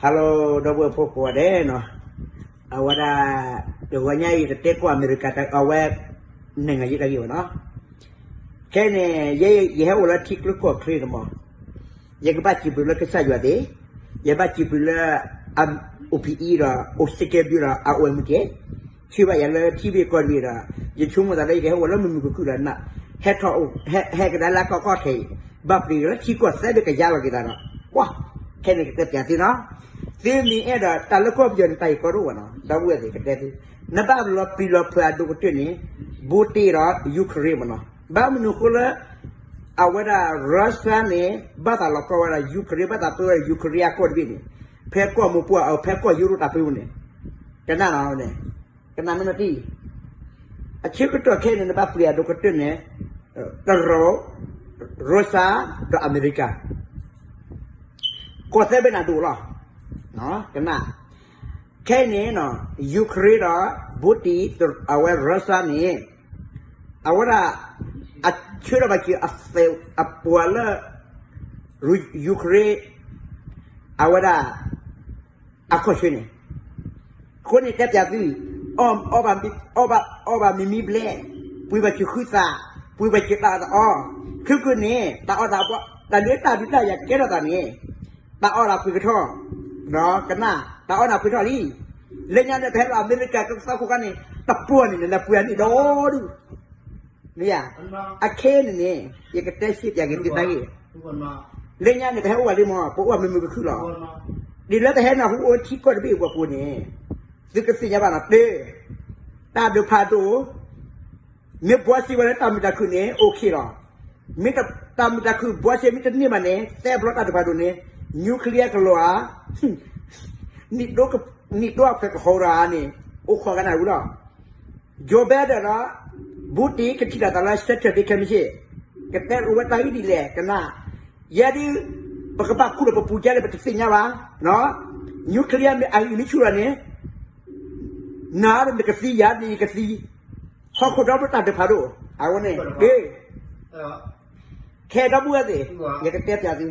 Hello ဒီပုၢ်ဝဲၢ်ဖိကိးဂၤဒဲးနီၤ, အဝဲဒၣ် တဂီၤညါအံၤ ကတဲကီၢ်အမဲရကၤ အဝဲ နိုင်ငံရေးတၢ်ဂ့ၢ်ဘၣ်နီၤ. ခဲအံၤန့ၣ် ယဲယဟဲအိၣ်လၢထံကျိကီၢ်ချၢန့ၣ်မး, ယကဘၣ်စံးဘျုးလၢကစၢ်ယွၤသ့, ယဘၣ်စံးဘျုးလၢ အိၣ်ဖံအံဒီး အိၣ်စ့ကဲဘျုးဒီး အအိၣ်ဝဲမုၢ်ကဲ, ဆှၢဘၣ်ယၤလၢထံဘ့ၣ်ကီၢ်တဘ့ၣ်ဒီး ယဆိကမိၣ်သးလၢယကဟဲအိၣ်လၢမုာ်မုာ်ခုၣ်ခုၣ်ဒီး ဟဲထီၣ်အိၣ် ဟဲကဒါလၢကီၢ်ကီၢ်ခဲအံၤ, ဘၣ်ပျံၤလၢထံကီၢ်သၢဘ့ၣ်ကယါလီၤက့ၤသးဒီး ကွၢ်, ခဲန့ၣ်ကတဲပၠးသုနီၤ, သုမ့ၢ်အဲၣ်ဒိးတၢ်လၢကီၢ်ပယီၤန့ၣ် တၢ်ဂ့ၢ်ကီဒိၣ်ဘၣ်နီၤ, ဒီပုၢ်ဝဲၢ်သ့ၣ်ကတဲသု, နဘၣ်လီၤပျံၤလီၤဖုးအဒိၣ်ကတၢၢ်န့ၣ် ဘူးတ့ၣ်ဒီး ယူၤခရ့ၣ်မးနီၤ, ဘၣ်မနုၤအဃိလၢ အဝဲဒၣ် ရၢၡါန့ၣ် ဘၣ်သးလီၤကီဝဲဒၣ် ယူၤခရ့ၣ် ဘၣ်သးပၢဝဲဒၣ် ယူၤခရ့ၣ်အကီၢ်တဘ့ၣ်န့ၣ်, ဖဲကီၢ်မိၢ်ပှၢ်အ ဖဲကီၢ်ယူရိၣ်တၢ်ပၢန့ၣ်, ကနၣ်နီၤန့ၣ်, ကနၣ်မ့ၢ်နီၢ်တံၢ်, အဆၢကတီၢ်ခဲအံၤန့ၣ် နဘၣ်ပျံၤအဒိၣ်ကတၢၢ်န့ၣ်, တရူး, ရၢၡါ, ဒီးအမဲရကၤ ကီၢ်သၢဘ့ၣ်န့ၣ်အဒိၣ်လီၤ, ကနၣ်, ခဲအံၤန့ၣ် ယူၤခရ့ၣ်ဒီး ဘူးတ့ၣ် အဝဲရၢၡါန့ၣ်, အဝဲဒၣ် အဆှၢထီၣ်ဘၣ်က့ၤအပှၤလၢ ယူၤခရ့ၣ် အဝဲဒၣ် အခီၣ်ဆၢန့ၣ်, အဃိန့ၣ်တဲပၠးသု, အီၣ်ဘၣ်မံမံဘျဲၣ်, ပှ့ၤဘၣ်စၢၤဃုသး, ပှ့ၤဘၣ်စၢၤတၢ်အီၣ်တၢ်အီ, ခဲကနံၣ်န့ၣ် တၢ်အီၣ်တၢ်အီ, တၢ်လၢတၢ်ဒုးတၢ်ယၤကဲထီၣ်သးန့ၣ်, တၢ်အီၣ်တၢ်ပှ့ၤကထီၣ်, ကနၣ်, တၢ်အီၣ်တၢ်ပှ့ၤထီၣ်လံ, လၢညါန့ၣ် ပဟဲလီၤအမဲရကၤကသီခိၣ်ခါန့ၣ် တပှၢ်န့ၣ်န့ၣ် လဲၤပှ့ၤအန့ၣ်ဒီဒူၣ်, မ့ၢ်ဧါ, အခဲအံၤန့ၣ်န့ၣ် ယကတဲစ့ပၠးက့ၤသုတၢ်ဂ့ၢ်, လၢညါန့ၣ် ပဟဲအိၣ်ဘၣ်လံမး ပအိၣ်ဘၣ်မုာ်မုာ်ခုၣ်ခုၣ်လီၤ, ဒ်လၢပဟဲနၢ်ဟူအိၣ်ထံကီၢ်တဘ့ၣ်အပူၤန့ၣ်, သုကသ့ၣ်ညါဘၣ်နီၤ တၢ်, တၢ်ဒုးဖးဒိၣ် မ့ၢ်ဘှီစ့ဝဲလၢတၢ်မုာ်တၢ်ခုၣ်န့ၣ် okay လီၤ, မ့ၢ်တၢ်မုာ်တၢ်ခုၣ်ဘှီစ့မ့ၢ်တန့ၢ်ဘၣ်န့ၣ် သဲဘျီတၢ်ဒုးဖးဒိၣ်န့ၣ် nuclear ကလီၤဧါ, နံၣ်ဒိၣ်အဖျၢၣ်ကဟီဒီးဧါန့ၣ် အိၣ်ခိးကနၣ်ဝံၤလီၤ, Joe Biden ဒီး ဘူးတ့ၣ် ကထံၣ်လိာ်သးလၢ Saturday ခဲမုၢ်ဆ့ၣ်, ကတဲအိၣ်ဝဲတၢ်ဂ့ၢ်ဒ်လဲၣ် ကနၣ်, ယဲဒၣ် ပကဘၣ်ခူၣ်လီၤပပူၤကဲလၢပတသ့ၣ်ညါဘၣ်, nuclear မ့ၢ်အဂံၢ်မ့ၢ်ဆူၣ်လီၤန့ၣ် နၤဒီးနကသံ ယၤဒီးယကသံ, ဟီၣ်ခိၣ်ဒီဘ့ၣ်တၢ်ဒုးဖးဒိၣ်, အဝဲန့ၣ်, ခဲဒီပုၢ်ဝဲၢ်သ့ၣ်, ယကတဲပၠးသု